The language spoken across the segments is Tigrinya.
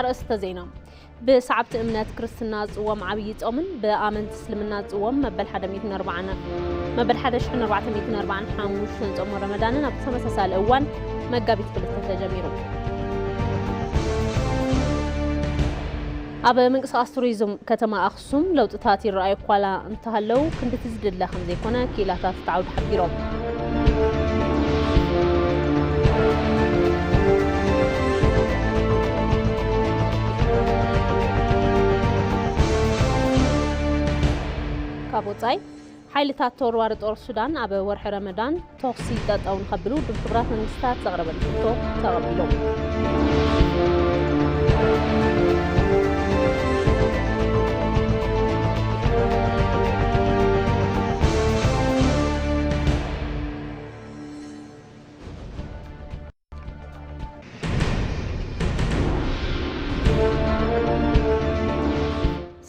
ኣርእስተ ዜና። ብሰዓብቲ እምነት ክርስትና ዝጽወም ዓብዪ ጾምን ብኣመንቲ እስልምና ዝጽወም መበል ሓደ ሚእትን ኣርባዓን፣ መበል ሓደ ሽሕን ኣርባዕተ ሚእትን ኣርባዓን ሓሙሽተን ጾመ ረመዳንን ኣብ ተመሳሳሊ እዋን መጋቢት ክልተ ተጀሚሩ። ኣብ ምንቅስቓስ ቱሪዝም ከተማ ኣኽሱም ለውጥታት ይረኣዩ እኳ እንተሃለዉ፣ ክንድቲ ዝድለ ከም ዘይኮነ ክኢላታት እቲ ዓውዲ ሓቢሮም። ካብ ወጻኢ፣ ሓይልታት ተወርዋሪ ጦር ሱዳን ኣብ ወርሒ ረመዳን ተኹሲ ጠጠው ንኸብሉ ውድብ ሕቡራት መንግስታት ዘቕረበሉ ሕቶ ተቐቢሎም።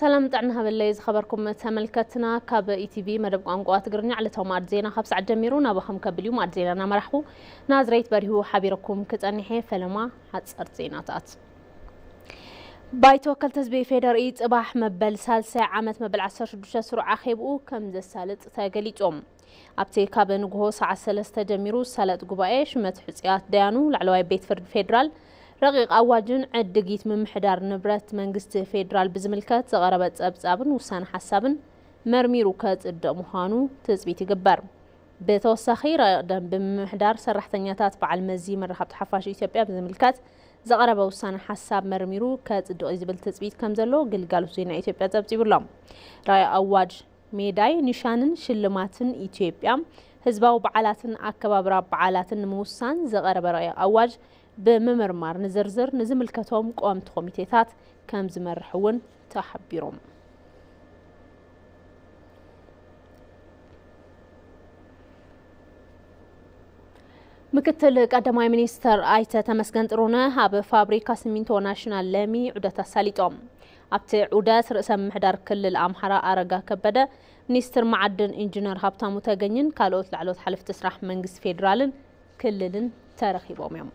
ሰላም ጥዕና ሃበለይ ዝኸበርኩም ተመልከትና፣ ካብ ኢቲቪ መደብ ቋንቋ ትግርኛ ዕለታዊ ማዕድ ዜና ካብ ሰዓት ጀሚሩ ናባኹም ከብል እዩ። ማዕድ ዜና እናመራሕኩ ናዝሬት በሪሁ ሓቢረኩም ክጸንሕ እየ። ፈለማ ሓጸርቲ ዜናታት። ባይቶ ወከልቲ ህዝቢ ፌደሪኢ ጽባሕ መበል ሳልሳይ ዓመት መበል ዓሰርተ ሽዱሽተ ስሩዕ ኣኼብኡ ከም ዘሳልጥ ተገሊጹ። ኣብቲ ካብ ንግሆ ሰዓት ሰለስተ ጀሚሩ ዝሳለጥ ጉባኤ፣ ሽመት ሕጹያት ደያኑ ላዕለዋይ ቤት ፍርዲ ፌደራል፣ ረቂቕ ኣዋጅን ዕድጊት ምምሕዳር ንብረት መንግስቲ ፌደራል ብዝምልከት ዝቐረበ ጸብጻብን ውሳነ ሓሳብን መርሚሩ ከጽድቕ ምዃኑ ትጽቢት ይግበር። ብተወሳኺ፣ ረቂቕ ደንቢ ምምሕዳር ሰራሕተኛታት በዓል መዚ መራኸብቲ ሓፋሽ ኢትዮጵያ ብዝምልከት ዝቐረበ ውሳነ ሓሳብ መርሚሩ ከጽድቕ እዩ ዝብል ትጽቢት ከም ዘሎ ግልጋሎት ዜና ኢትዮጵያ ጸብጺቡ ኣሎ። ረቂቕ ኣዋጅ ሜዳይ ኒሻንን ሽልማትን ኢትዮጵያ፣ ህዝባዊ በዓላትን ኣከባብራ በዓላትን ንምውሳን ዝቐረበ ረቂቕ ኣዋጅ ብምምርማር ንዝርዝር ንዝምልከቶም ቀወምቲ ኮሚቴታት ከም ዝመርሕ እውን ተሓቢሮም። ምክትል ቀዳማይ ሚኒስተር ኣይተ ተመስገን ጥሩነህ ኣብ ፋብሪካ ሲሚንቶ ናሽናል ለሚ ዑደት ኣሳሊጦም። ኣብቲ ዑደት ርእሰ ምምሕዳር ክልል ኣምሓራ ኣረጋ ከበደ፣ ሚኒስትር መዓድን ኢንጂነር ሃብታሙ ተገኝን ካልኦት ላዕለዎት ሓለፍቲ ስራሕ መንግስቲ ፌዴራልን ክልልን ተረኺቦም እዮም።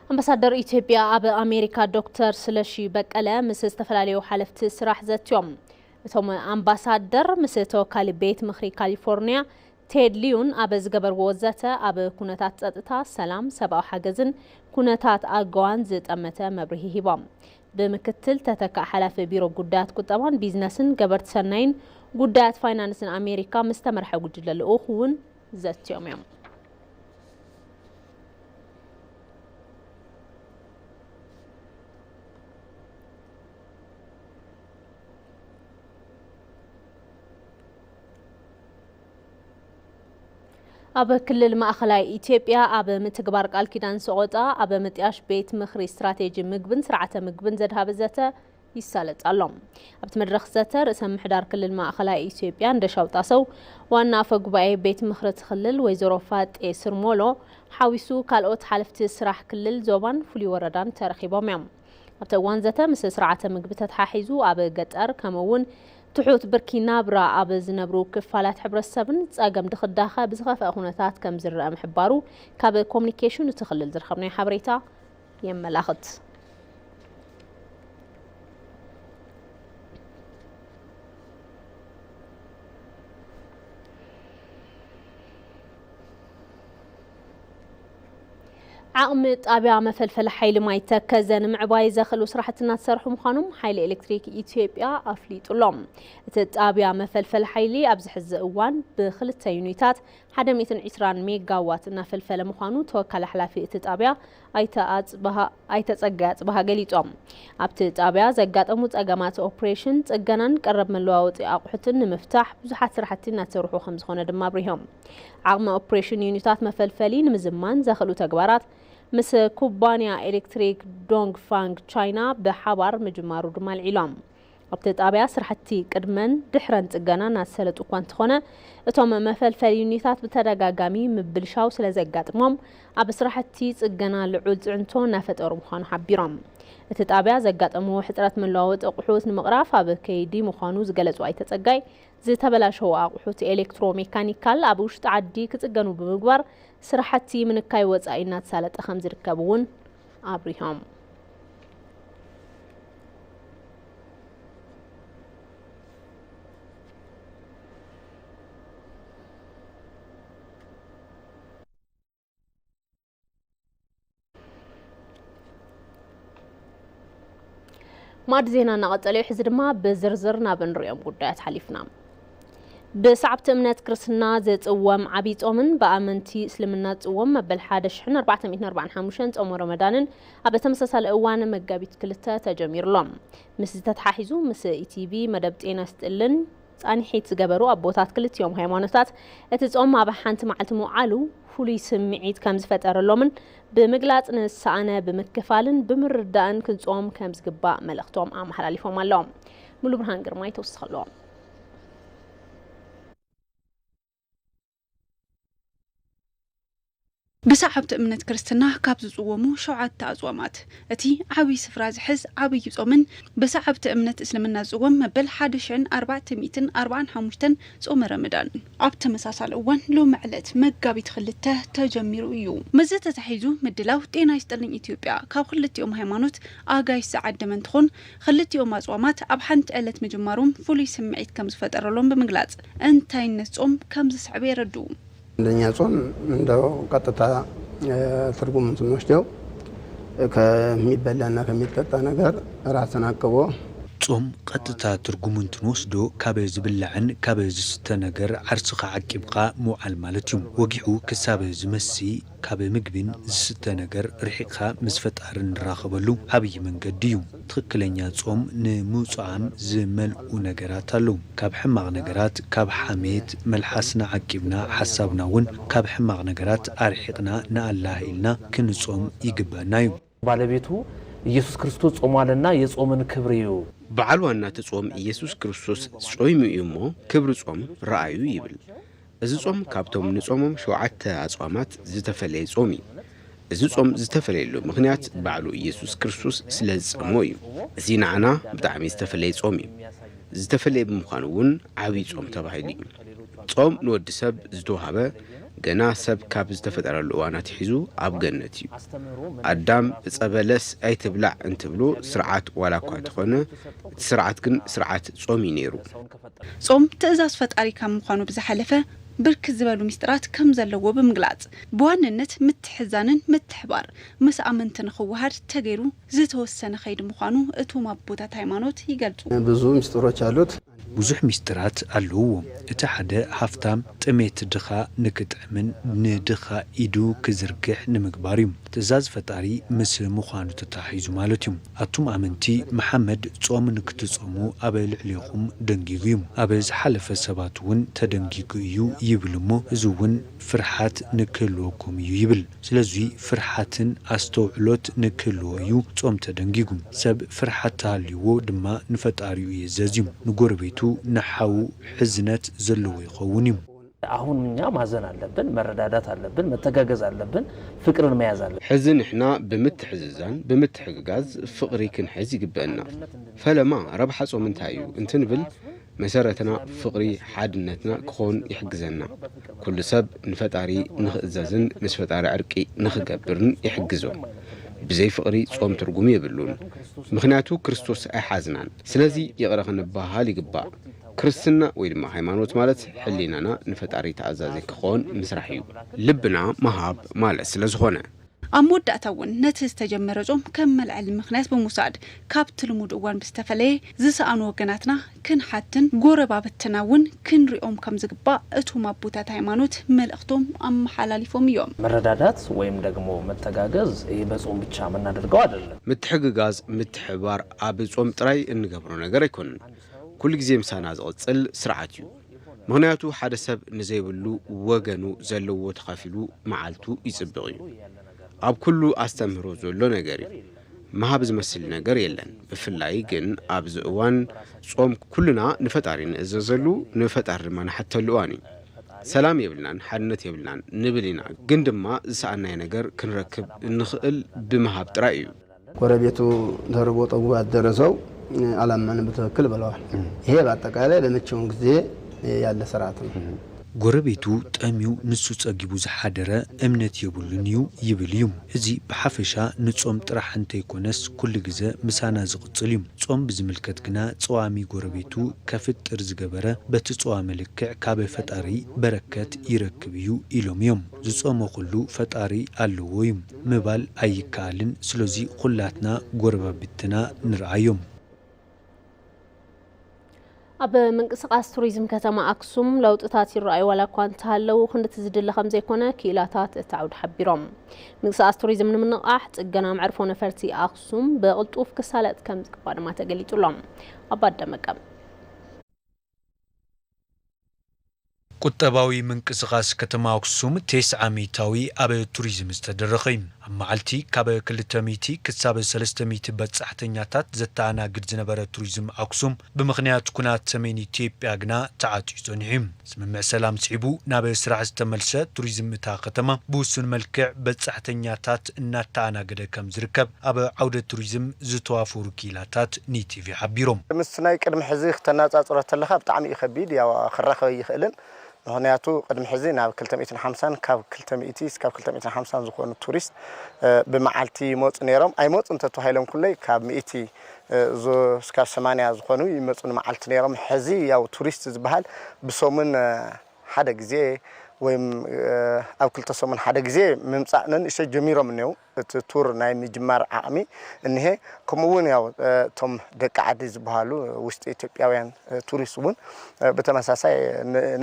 ኣምባሳደር ኢትዮጵያ ኣብ ኣሜሪካ ዶክተር ስለሺ በቀለ ምስ ዝተፈላለዩ ሓለፍቲ ስራሕ ዘትዮም። እቶም ኣምባሳደር ምስ ተወካሊ ቤት ምኽሪ ካሊፎርኒያ ቴድ ሊዩን ኣብ ዝገበርዎ ዘተ፣ ኣብ ኩነታት ጸጥታ፣ ሰላም፣ ሰብኣዊ ሓገዝን ኩነታት ኣገዋን ዝጠመተ መብርሂ ሂቦም። ብምክትል ተተካእ ሓላፊ ቢሮ ጉዳያት ቁጠባን ቢዝነስን ገበርቲ ሰናይን ጉዳያት ፋይናንስን ኣሜሪካ ምስ ተመርሐ ጉጅለ ልኡኽ እውን ዘትዮም እዮም። ኣብ ክልል ማእኸላይ ኢትዮጵያ ኣብ ምትግባር ቃል ኪዳን ሰቆጣ ኣብ ምጥያሽ ቤት ምኽሪ ስትራቴጂ ምግብን ስርዓተ ምግብን ዘድሃበ ዘተ ይሳለጥ ኣሎ። ኣብቲ መድረኽ ዘተ ርእሰ ምምሕዳር ክልል ማእኸላይ ኢትዮጵያ እንደሻው ጣሰው፣ ዋና ኣፈ ጉባኤ ቤት ምኽሪ እቲ ክልል ወይዘሮ ፋጤ ስርሞሎ ሓዊሱ ካልኦት ሓለፍቲ ስራሕ ክልል፣ ዞባን ፍሉይ ወረዳን ተረኺቦም እዮም። ኣብቲ እዋን ዘተ ምስ ስርዓተ ምግቢ ተተሓሒዙ ኣብ ገጠር ከምኡ እውን ትሑት ብርኪ ናብራ ኣብ ዝነብሩ ክፋላት ሕብረተሰብን ጸገም ድኽዳኸ ብዝኸፍአ ኩነታት ከም ዝረአ ምሕባሩ ካብ ኮሙኒኬሽን እቲ ክልል ዝረኸብናዮ ሓበሬታ የመላኽት። ዓቕሚ ጣብያ መፈልፈሊ ሓይሊ ማይ ተከዘ ንምዕባይ ዘኽእሉ ስራሕቲ እናተሰርሑ ምዃኖም ሓይሊ ኤሌክትሪክ ኢትዮጵያ ኣፍሊጡ ኣሎ። እቲ ጣብያ መፈልፈሊ ሓይሊ ኣብዚ ሕዚ እዋን ብክልተ ዩኒታት ሓደ ሚእትን ዕስራን ሜጋዋት እናፈልፈለ ምዃኑ ተወካሊ ሓላፊ እቲ ጣብያ ኣይተ ኣጽብሃ-፣ ኣይተ ጸጋይ ኣጽብሃ ገሊጾም። ኣብቲ ጣብያ ዘጋጠሙ ጸገማት ኦፕሬሽን፣ ጽገናን ቀረብ መለዋወጢ ኣቑሑትን ንምፍታሕ ብዙሓት ስራሕቲ እናተሰርሑ ከም ዝኾነ ድማ ኣብሪሆም። ዓቕሚ ኦፕሬሽን ዩኒታት መፈልፈሊ ንምዝማን ዘኽእሉ ተግባራት ምስ ኩባንያ ኤሌክትሪክ ዶንግፋንግ ቻይና ብሓባር ምጅማሩ ድማ ኣልዒሎም። ኣብቲ ጣብያ ስራሕቲ ቅድመን ድሕረን ጽገና እናተሰለጡ እኳ እንተኾነ፣ እቶም መፈልፈሊ ዩኒታት ብተደጋጋሚ ምብልሻው ስለ ዘጋጥሞም፣ ኣብ ስራሕቲ ጽገና ልዑል ጽዕንቶ እናፈጠሩ ምዃኑ ሓቢሮም። እቲ ጣብያ ዘጋጠሞ ሕጽረት መለዋወጢ ኣቑሑት ንምቕራፍ ኣብ ከይዲ ምዃኑ ዝገለጹ ኣይተ ጸጋይ፣ ዝተበላሸዉ ኣቑሑት ኤሌክትሮ ሜካኒካል ኣብ ውሽጢ ዓዲ ክጽገኑ ብምግባር፣ ስራሕቲ ምንካይ ወጻኢ እናተሳለጠ ከም ዝርከብ እውን ኣብሪሆም። ማዕድ ዜና እናቐጸለ እዩ። ሕዚ ድማ ብዝርዝር ናብ እንሪኦም ጉዳያት ሓሊፍና። ብሰዓብቲ እምነት ክርስትና ዝጽወም ዓብዪ ጾምን ብኣመንቲ እስልምና ዝጽወም መበል ሓደ ሽሕን ኣርባዕተ ሚእትን ኣርባዓን ሓሙሽተን ጾመ ረመዳንን ኣብ ተመሳሳሊ እዋን መጋቢት ክልተ ተጀሚሩ ኣሎ። ምስዚ ተተሓሒዙ ምስ ኢቲቪ መደብ ጤና ይስጥልን ጻንሒት ዝገበሩ ኣቦታት ክልቲኦም ሃይማኖታት፣ እቲ ጾም ኣብ ሓንቲ መዓልቲ ምውዓሉ ፍሉይ ስምዒት ከም ዝፈጠረሎምን ብምግላጽ ንዝሰኣነ ብምክፋልን ብምርዳእን ክንጾም ከም ዝግባእ መልእኽቶም ኣመሓላሊፎም ኣለዉ። ሙሉ ብርሃን ግርማይ ተወስኽ ኣለዎ። ብሰዓብቲ እምነት ክርስትና ካብ ዝጽወሙ ሸውዓተ ኣጽዋማት እቲ ዓብዪ ስፍራ ዝሕዝ ዓብዪ ጾምን ብሰዓብቲ እምነት እስልምና ዝጽወም መበል ሓደ ሽሕን ኣርባዕተ ሚእትን ኣርባዓን ሓሙሽተን ጾመ ረመዳን ኣብ ተመሳሳሊ እዋን ሎሚ ዕለት መጋቢት ክልተ ተጀሚሩ እዩ። ምስዚ ተተሓሒዙ ምድላው ጤና ይስጥልኝ ኢትዮጵያ ካብ ክልቲኦም ሃይማኖት ኣጋይሽ ዝዓደመ እንትኾን፣ ክልቲኦም ኣጽዋማት ኣብ ሓንቲ ዕለት ምጅማሮም ፍሉይ ስምዒት ከም ዝፈጠረሎም ብምግላጽ፣ እንታይነት ጾም ከም ዝስዕብ የረድኡ። አንደኛ ጾም እንደው ቀጥታ፣ እ፣ ትርጉሙን ስንወስደው ከሚበላና ከሚጠጣ ነገር ራስን አቅቦ። ጾም ቀጥታ ትርጉሙ እንትንወስዶ፣ ካብ ዝብላዕን ካብ ዝስተ ነገር ዓርስኻ ዓቂብካ ምውዓል ማለት እዩ። ወጊሑ ክሳብ ዝመሲ፣ ካብ ምግብን ዝስተ ነገር ርሒቕካ ምስ ፈጣሪ እንራኸበሉ ዓብዪ መንገዲ እዩ። ትኽክለኛ ጾም ንምውጽኣም ዝመልኡ ነገራት ኣለዉ። ካብ ሕማቕ ነገራት፣ ካብ ሓሜት፣ መልሓስና ዓቂብና፣ ሓሳብና እውን ካብ ሕማቕ ነገራት ኣርሒቕና፣ ንኣላህ ኢልና ክንጾም ይግበኣና እዩ። ባለቤቱ ኢየሱስ ክርስቶስ ጾሟልና የጾምን ክብር እዩ። በዓል ዋና እቲ ጾም ኢየሱስ ክርስቶስ ጾይሙ እዩ እሞ፣ ክብሪ ጾም ረኣዩ ይብል። እዚ ጾም ካብቶም ንጾሞም ሸውዓተ ኣጽዋማት ዝተፈለየ ጾም እዩ። እዚ ጾም ዝተፈለየሉ ምኽንያት ባዕሉ ኢየሱስ ክርስቶስ ስለ ዝጸሞ እዩ። እዚ ንዓና ብጣዕሚ ዝተፈለየ ጾም እዩ። ዝተፈለየ ብምዃኑ እውን ዓብዪ ጾም ተባሂሉ እዩ። ጾም ንወዲ ሰብ ዝተዋህበ ገና ሰብ ካብ ዝተፈጠረሉ እዋን ኣትሒዙ ኣብ ገነት እዩ። ኣዳም ዕጸ በለስ ኣይትብላዕ እንትብሎ ስርዓት ዋላ እኳ እንተኾነ፣ እቲ ስርዓት ግን ስርዓት ጾም እዩ ነይሩ። ጾም ትእዛዝ ፈጣሪ ካብ ምዃኑ ብዝሓለፈ ብርክት ዝበሉ ምስጢራት ከም ዘለዎ ብምግላጽ፣ ብዋንነት ምትሕዛንን ምትሕባር ምስ ኣመንቲ ንኽወሃድ ተገይሩ ዝተወሰነ ኸይዲ ምዃኑ እቶም ኣቦታት ሃይማኖት ይገልጹ። ብዙ ምስጢሮች አሉት። ብዙሕ ምስጢራት ኣለውዎ። እቲ ሓደ ሃፍታም ጥሜት ድኻ ንክጥዕምን ንድኻ ኢዱ ክዝርግሕ ንምግባር እዩ። ትእዛዝ ፈጣሪ ምስ ምዃኑ ተተሓሒዙ ማለት እዩ። ኣቱም ኣመንቲ፣ መሓመድ ጾም ንክትጾሙ ኣብ ልዕሌኹም ደንጊጉ እዩ። ኣብ ዝሓለፈ ሰባት እውን ተደንጊጉ እዩ ይብል እሞ፣ እዚ እውን ፍርሓት ንክህልወኩም እዩ ይብል። ስለዚ ፍርሓትን ኣስተውዕሎት ንክህልዎ እዩ ጾም ተደንጊጉ። ሰብ ፍርሓት ተሃልይዎ ድማ ንፈጣሪኡ ይእዘዝ እዩ። ንጎረቤቱ፣ ንሓዉ ሕዝነት ዘለዎ ይኸውን እዩ። አሁን እኛ ማዘን አለብን፣ መረዳዳት አለብን፣ መተጋገዝ አለብን፣ ፍቅርን መያዝ አለብን። ሕዚ ንሕና ብምትሕዝዛን ብምትሕግጋዝ ፍቕሪ ክንሕዝ ይግበአና። ፈለማ ረብሓ ጾም እንታይ እዩ እንትንብል፣ መሰረትና ፍቕሪ ሓድነትና ክኾን ይሕግዘና። ኩሉ ሰብ ንፈጣሪ ንኽእዘዝን ምስ ፈጣሪ ዕርቂ ንኽገብርን ይሕግዞ። ብዘይ ፍቕሪ ጾም ትርጉም የብሉን። ምኽንያቱ ክርስቶስ ኣይሓዝናን። ስለዚ ይቕረ ክንበሃል ይግባእ። ክርስትና ወይ ድማ ሃይማኖት ማለት ሕሊናና ንፈጣሪ ተኣዛዚ ክኾን ምስራሕ እዩ። ልብና ምሃብ ማለት ስለ ዝኾነ። ኣብ መወዳእታ እውን ነቲ ዝተጀመረ ጾም ከም መልዐሊ ምኽንያት ብምውሳድ ካብቲ ልሙድ እዋን ብዝተፈለየ ዝሰኣኑ ወገናትና ክንሓትን ጎረባብትና እውን ክንሪኦም ከም ዝግባእ እቶም ኣቦታት ሃይማኖት መልእኽቶም ኣመሓላሊፎም እዮም። መረዳዳት ወይም ደግሞ መተጋገዝ ይሄ በጾም ብቻ የምናደርገው አይደለም። ምትሕግጋዝ፣ ምትሕባር ኣብ ጾም ጥራይ እንገብሮ ነገር ኣይኮነን። ኩሉ ግዜ ምሳና ዝቕጽል ስርዓት እዩ። ምኽንያቱ ሓደ ሰብ ንዘይብሉ ወገኑ ዘለዎ ተኻፊሉ መዓልቱ ይጽብቕ እዩ። ኣብ ኩሉ ኣስተምህሮ ዘሎ ነገር እዩ። ምሃብ ዝመስል ነገር የለን። ብፍላይ ግን ኣብዚ እዋን ጾም ኩልና ንፈጣሪ ንእዘዘሉ፣ ንፈጣሪ ድማ ንሓተሉ እዋን እዩ። ሰላም የብልናን፣ ሓድነት የብልናን ንብል ኢና፣ ግን ድማ ዝሰኣናዮ ነገር ክንረክብ እንኽእል ብምሃብ ጥራይ እዩ። ጎረቤቱ ተርቦ ጠግቦ ያደረ ሰው አላመንም በትክክል ብለዋል። ይሄ በአጠቃላይ በመቼውም ጊዜ ያለ ስርዓት ነው። ጎረቤቱ ጠምዩ ንሱ ጸጊቡ ዝሓደረ እምነት የብሉን እዩ ይብል እዩ። እዚ ብሓፈሻ ንጾም ጥራሕ እንተይኮነስ ኩሉ ግዘ ምሳና ዝቕጽል እዩ። ጾም ብዝምልከት ግና ጸዋሚ ጎረቤቱ ከፍጥር ዝገበረ በቲ ጸዋሚ ልክዕ ካብ ፈጣሪ በረከት ይረክብ እዩ ኢሎም እዮም። ዝጾመ ኩሉ ፈጣሪ ኣለዎ እዩ ምባል ኣይከኣልን። ስለዚ ኩላትና ጎረባብትና ንርኣዮም። ኣብ ምንቅስቃስ ቱሪዝም ከተማ ኣክሱም ለውጥታት ይረኣዩ ዋላ እኳ እንተሃለዉ ክንድቲ ዝድለ ከምዘይኮነ ክኢላታት እቲ ዓውዲ ሓቢሮም። ምንቅስቃስ ቱሪዝም ንምንቕቓሕ ፅገና መዕርፎ ነፈርቲ ኣክሱም ብቕልጡፍ ክሳለጥ ከምዝግባእ ድማ ተገሊፁሎም። ኣባደመቀም ቁጠባዊ ምንቅስቓስ ከተማ ኣክሱም ቴስዓ ሚእታዊ ኣብ ቱሪዝም ዝተደረኸ እዩ። ኣብ መዓልቲ ካብ ክልተ ሚእቲ ክሳብ ሰለስተ ሚእቲ በጻሕተኛታት ዘተኣናግድ ዝነበረ ቱሪዝም ኣክሱም ብምኽንያት ኩናት ሰሜን ኢትዮጵያ ግና ተዓጽዩ ጸኒሑ እዩ። ስምምዕ ሰላም ስዒቡ ናብ ስራሕ ዝተመልሰ ቱሪዝም እታ ከተማ ብውሱን መልክዕ በጻሕተኛታት እናተኣናገደ ከም ዝርከብ ኣብ ዓውደ ቱሪዝም ዝተዋፈሩ ክኢላታት ንኢቲቪ ሓቢሮም። ምስ ናይ ቅድሚ ሕዚ ክተነጻጽሮ ተለኻ ብጣዕሚ እዩ ከቢድ፣ ያው ክራኸብ ኣይኽእልን። ምኽንያቱ ቅድሚ ሕዚ ናብ ክልተ ሚእትን ሓምሳን ካብ ክልተ ሚእቲ እስካብ ክልተ ሚእትን ሓምሳን ዝኾኑ ቱሪስት ብመዓልቲ ይመፁ ነይሮም። ኣይመፁን እንተተባሂሎም ኩለይ ካብ ሚእቲ እስካብ ሰማንያ ዝኾኑ ይመፁ ንመዓልቲ ነይሮም። ሕዚ ያው ቱሪስት ዝበሃል ብሰሙን ሓደ ግዜ ወይም ኣብ ክልተ ሰሙን ሓደ ግዜ ምምፃእ ነንእሽተይ ጀሚሮም እኒው። እቲ ቱር ናይ ምጅማር ዓቕሚ እኒሀ። ከምኡ እውን ያው እቶም ደቂ ዓዲ ዝበሃሉ ውሽጢ ኢትዮጵያውያን ቱሪስት እውን ብተመሳሳይ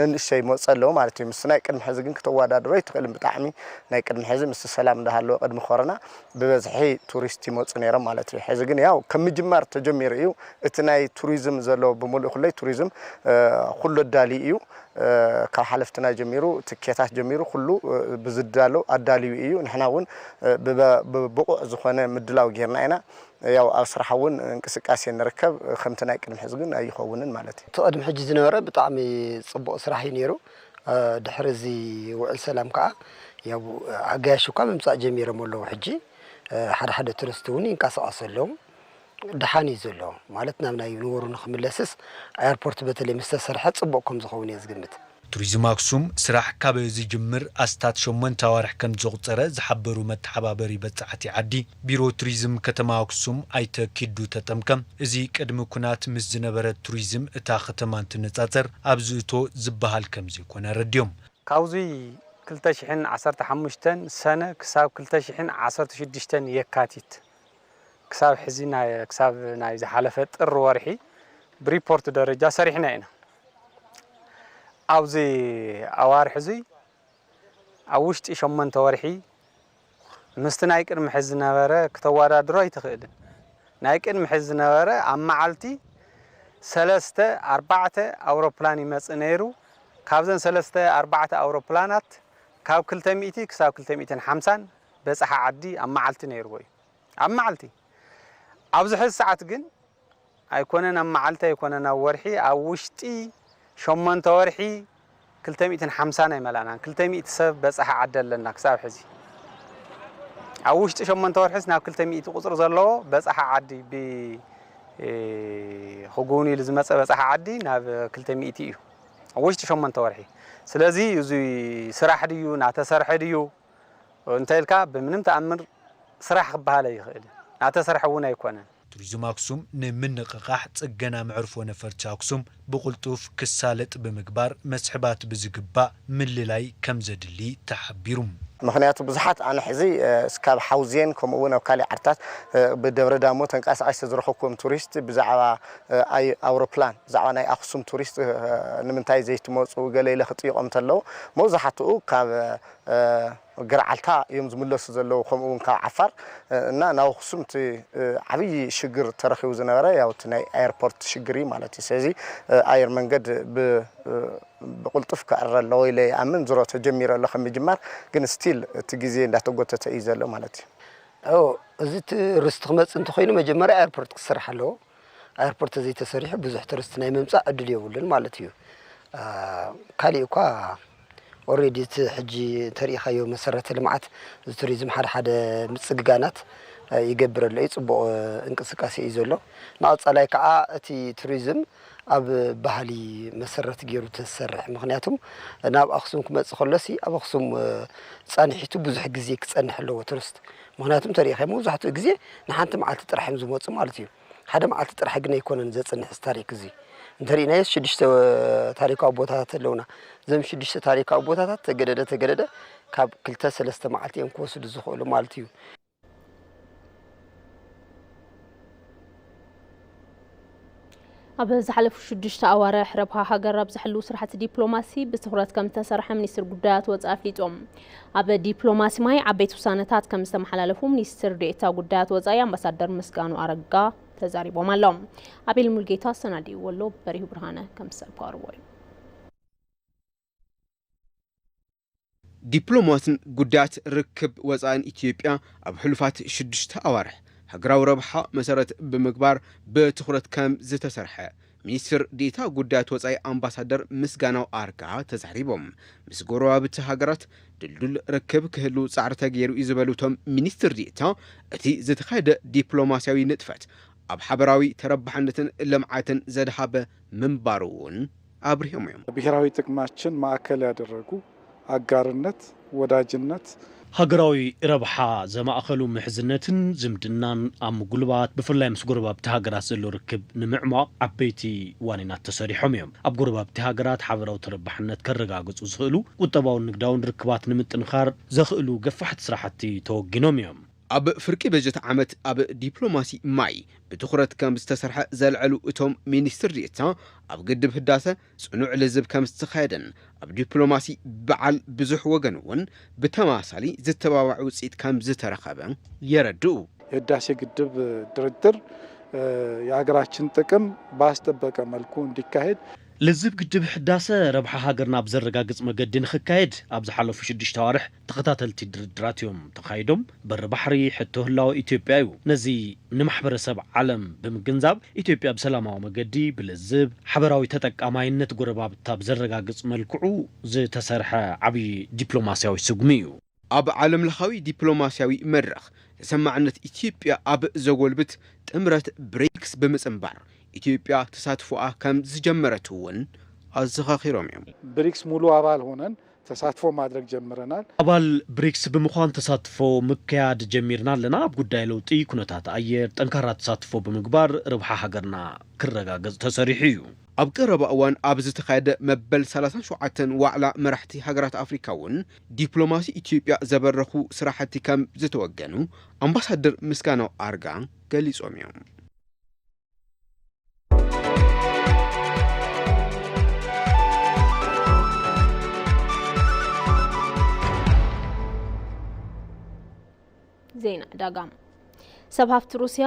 ነንእሽተይ ይመፁ ኣለዉ ማለት እዩ። ምስ ናይ ቅድሚ ሕዚ ግን ክተወዳድሮ ኣይትኽእልን። ብጣዕሚ ናይ ቅድሚ ሕዚ ምስ ሰላም እንዳሃለወ ቅድሚ ኮረና ብበዝሒ ቱሪስት ይመፁ ነይሮም ማለት እዩ። ሕዚ ግን ያው ከም ምጅማር ተጀሚሩ እዩ። እቲ ናይ ቱሪዝም ዘሎ ብምሉእ ኩለይ ቱሪዝም ኩሉ ኣዳልዩ እዩ። ካብ ሓለፍትና ጀሚሩ ትኬታት ጀሚሩ ኩሉ ብዝዳሎ ኣዳልዩ እዩ። ንሕና እውን ብብቑዕ ዝኾነ ምድላው ጌርና ኢና። ያው ኣብ ስራሕ እውን እንቅስቃሴ ንርከብ። ከምቲ ናይ ቅድሚ ሕዚ ግን ኣይኸውንን ማለት እዩ። እቲ ቅድሚ ሕጂ ዝነበረ ብጣዕሚ ፅቡቕ ስራሕ እዩ ነይሩ። ድሕሪ እዚ ውዕል ሰላም ከዓ ያው ኣጋያሽ እኳ ምምፃእ ጀሚሮም ኣለዉ። ሕጂ ሓደ ሓደ ቱሪስት እውን ይንቀሳቐሱ ኣለዉ። ደሓን እዩ ዘሎ ማለት ናብ ናይ ንበሩ ንክምለስስ ኣየርፖርት በተለይ ምስ ተሰርሐ ፅቡቕ ከም ዝኸውን እየ ዝግምት። ቱሪዝም ኣክሱም ስራሕ ካብ ዝጅምር ኣስታት ሸሞንተ ኣዋርሕ ከም ዘቑፀረ ዝሓበሩ መተሓባበሪ በፃሕቲ ዓዲ ቢሮ ቱሪዝም ከተማ ኣክሱም ኣይተ ኪዱ ተጠምቀ፣ እዚ ቅድሚ ኩናት ምስ ዝነበረ ቱሪዝም እታ ከተማ እንትነፃፀር ኣብዚ እቶ ዝበሃል ከም ዘይኮነ ኣረድዮም። ካብዚ ክልተ ሽሕን ዓሰርተ ሓሙሽተን ሰነ ክሳብ ክልተ ሽሕን ዓሰርተ ሽዱሽተን የካቲት ክሳብ ሕዚ ናይ ክሳብ ናይ ዝሓለፈ ጥሪ ወርሒ ብሪፖርት ደረጃ ሰሪሕና ኢና። ኣብዚ ኣዋርሒ እዙይ ኣብ ውሽጢ ሸሞንተ ወርሒ ምስቲ ናይ ቅድሚ ሕዚ ዝነበረ ክተወዳድሮ ኣይትኽእልን። ናይ ቅድሚ ሕዚ ዝነበረ ኣብ መዓልቲ ሰለስተ ኣርባዕተ ኣውሮፕላን ይመጽእ ነይሩ። ካብዘን ሰለስተ ኣርባዕተ ኣውሮፕላናት ካብ ክልተ ሚእቲ ክሳብ ክልተ ሚእትን ሓምሳን በጽሓ ዓዲ ኣብ መዓልቲ ነይርዎ እዩ። ኣብ መዓልቲ ኣብዚ ሕዚ ሰዓት ግን ኣይኮነን ኣብ መዓልቲ ኣይኮነን ኣብ ወርሒ ኣብ ውሽጢ ሸሞንተ ወርሒ ክልተ ሚእትን ሓምሳን ኣይመላእናን። ክልተ ሚእቲ ሰብ በጻሒ ዓዲ ኣለና ክሳብ ሕዚ። ኣብ ውሽጢ ሸሞንተ ወርሒስ ናብ ክልተ ሚእቲ ቁጽሪ ዘለዎ በጻሒ ዓዲ ብ ክጉብኒ ኢሉ ዝመጸ በጻሒ ዓዲ ናብ ክልተ ሚእቲ እዩ ኣብ ውሽጢ ሸሞንተ ወርሒ። ስለዚ እዚ ስራሕ ድዩ ናተሰርሐ ድዩ እንተ ኢልካ ብምንም ተኣምር ስራሕ ክበሃል ኣይኽእልን። ናተሰርሐ እውን ኣይኮነን። ቱሪዝም ኣክሱም ንምንቕቓሕ ጽገና መዕርፎ ነፈርቲ ኣክሱም ብቕልጡፍ ክሳለጥ ብምግባር መስሕባት ብዝግባእ ምልላይ ከምዘድሊ ተሓቢሩ። ምኽንያቱ ብዙሓት ኣነ ሕዚ እስካብ ሓውዜን ከምኡ እውን ኣብ ካሊእ ዓድታት ብደብረ ዳሞ ተንቀሳቓሲ ዝተዝረኸብኩም ቱሪስት ብዛዕባ ኣይ ኣውሮፕላን ብዛዕባ ናይ ኣክሱም ቱሪስት ንምንታይ ዘይትመፁ ገለ ኢለ ክጥይቖም እንተለዉ መብዛሕትኡ ካብ ገርዓልታ እዮም ዝምለሱ ዘለዉ ከምኡ እውን ካብ ዓፋር እና ናብ ኣክሱም እቲ ዓብዪ ሽግር ተረኺቡ ዝነበረ ያው እቲ ናይ ኣየርፖርት ሽግር እዩ ማለት እዩ። ስለዚ ኣየር መንገድ ብ ብቕልጡፍ ክዕረ ኣለዎ ኢለ ይኣምን። ዝሮ ተጀሚሩ ኣሎ ከም ምጅማር ግን ስቲል እቲ ግዜ እንዳተጎተተ እዩ ዘሎ ማለት እዩ። እዚ ቱሪስት ክመጽእ እንተኾይኑ መጀመርያ ኤርፖርት ክስራሕ ኣለዎ። ኤርፖርት ዘይተሰሪሑ ብዙሕ ቱሪስት ናይ ምምጻእ ዕድል የብሉን ማለት እዩ። ካሊእ እኳ ኦሬዲ እቲ ሕጂ ተሪኢኻዮ መሰረተ ልምዓት እዚ ቱሪዝም ሓደ ሓደ ምጽግጋናት ይገብር ኣሎ እዩ። ጽቡቕ እንቅስቃሴ እዩ ዘሎ። ንቐጻላይ ከዓ እቲ ቱሪዝም ኣብ ባህሊ መሰረት ገይሩ ተሰርሕ። ምክንያቱም ናብ ኣክሱም ክመጽእ ከሎሲ ኣብ ኣክሱም ጻንሒቱ ብዙሕ ግዜ ክጸንሕ ኣለዎ ቱሪስት። ምክንያቱም ተሪኢኻ መብዛሕትኡ ግዜ ንሓንቲ መዓልቲ ጥራሕ እዮም ዝመጹ ማለት እዩ። ሓደ መዓልቲ ጥራሕ ግን ኣይኮነን ዘጽንሕ እዚ ታሪክ እዚ። እንተሪእናዮ ሽዱሽተ ታሪካዊ ቦታታት ኣለውና። እዞም ሽዱሽተ ታሪካዊ ቦታታት ተገደደ ተገደደ ካብ ክልተ ሰለስተ መዓልቲ እዮም ክወስዱ ዝኽእሉ ማለት እዩ። ኣብ ዝሓለፉ ሽዱሽተ ኣዋርሕ ረብሓ ሃገር ኣብ ዝሕልዉ ስራሕቲ ዲፕሎማሲ ብትኹረት ከም ዝተሰርሐ ሚኒስትር ጉዳያት ወፃኢ ኣፍሊጦም። ኣብ ዲፕሎማሲ ማይ ዓበይቲ ውሳነታት ከም ዝተመሓላለፉ ሚኒስትር ዴኤታ ጉዳያት ወፃኢ ኣምባሳደር ምስጋኑ ኣረጋ ተዛሪቦም ኣለዉ። ኣቤል ሙልጌታ ኣሰናዲእዎ ኣሎ፣ በሪሁ ብርሃነ ከም ዝሰብ ክቐርቦ እዩ። ዲፕሎማትን ጉዳያት ርክብ ወፃእን ኢትዮጵያ ኣብ ሕሉፋት ሽዱሽተ ኣዋርሕ ሃገራዊ ረብሓ መሰረት ብምግባር ብትኹረት ከም ዝተሰርሐ ሚኒስትር ዴኤታ ጉዳያት ወፃኢ ኣምባሳደር ምስጋናው ኣርጋ ተዛሪቦም። ምስ ጎረባብቲ ሃገራት ድልዱል ርክብ ክህሉ ፃዕሪ ተገይሩ እዩ ዝበሉ እቶም ሚኒስትር ዴኤታ፣ እቲ ዝተኻየደ ዲፕሎማሲያዊ ንጥፈት ኣብ ሓበራዊ ተረባሕነትን ልምዓትን ዘድሃበ ምንባሩ እውን ኣብሪሆም እዮም። ብሔራዊ ጥቅማችን ማዕከል ያደረጉ አጋርነት፣ ወዳጅነት፣ ሃገራዊ ረብሓ ዘማእኸሉ ምሕዝነትን ዝምድናን ኣብ ምጉልባት፣ ብፍላይ ምስ ጎረባብቲ ሃገራት ዘሎ ርክብ ንምዕሟቕ ዓበይቲ ዋኒናት ተሰሪሖም እዮም። ኣብ ጎረባብቲ ሃገራት ሓበራዊ ተረባሕነት ከረጋግፁ ዝኽእሉ ቁጠባውን ንግዳውን ርክባት ንምጥንኻር ዘኽእሉ ገፋሕቲ ስራሕቲ ተወጊኖም እዮም። ኣብ ፍርቂ በጀት ዓመት ኣብ ዲፕሎማሲ ማይ ብትኹረት ከም ዝተሰርሐ ዘልዐሉ እቶም ሚኒስትር ዴኤታ፣ ኣብ ግድብ ህዳሰ ፅኑዕ ልዝብ ከም ዝተኻየደን ኣብ ዲፕሎማሲ በዓል ብዙሕ ወገን እውን ብተመሳሳሊ ዝተባባዕ ውፅኢት ከም ዝተረኸበ የረድኡ። የህዳሴ ግድብ ድርድር የሀገራችን ጥቅም ባስጠበቀ መልኩ እንዲካሄድ ልዝብ ግድብ ህዳሰ ረብሓ ሃገርና ብዘረጋግፅ መገዲ ንክካየድ ኣብ ዝሓለፉ ሽዱሽተ ኣዋርሕ ተኸታተልቲ ድርድራት እዮም ተኻይዶም። በሪ ባሕሪ ሕቶ ህላወ ኢትዮጵያ እዩ። ነዚ ንማሕበረሰብ ዓለም ብምግንዛብ ኢትዮጵያ ብሰላማዊ መገዲ ብልዝብ ሓበራዊ ተጠቃማይነት ጎረባብታ ብዘረጋግፅ መልክዑ ዝተሰርሐ ዓብዪ ዲፕሎማሲያዊ ስጉሚ እዩ። ኣብ ዓለም ለኻዊ ዲፕሎማሲያዊ መድረኽ ተሰማዕነት ኢትዮጵያ ኣብ ዘጎልብት ጥምረት ብሪክስ ብምፅንባር ኢትዮጵያ ተሳትፎኣ ከም ዝጀመረት እውን ኣዘኻኺሮም እዮም። ብሪክስ ሙሉ ኣባል ሆነን ተሳትፎ ማድረግ ጀምረናል። ኣባል ብሪክስ ብምዃን ተሳትፎ ምክያድ ጀሚርና ኣለና። ኣብ ጉዳይ ለውጢ ኩነታት ኣየር ጠንካራ ተሳትፎ ብምግባር ረብሓ ሃገርና ክረጋገጽ ተሰሪሑ እዩ። ኣብ ቀረባ እዋን ኣብ ዝተኻየደ መበል ሰላሳን ሸውዓተን ዋዕላ መራሕቲ ሃገራት ኣፍሪካ እውን ዲፕሎማሲ ኢትዮጵያ ዘበረኹ ስራሕቲ ከም ዝተወገኑ ኣምባሳደር ምስጋናው ኣርጋ ገሊጾም እዮም። ዜና ዕዳጋ። ሰብ ሃፍቲ ሩስያ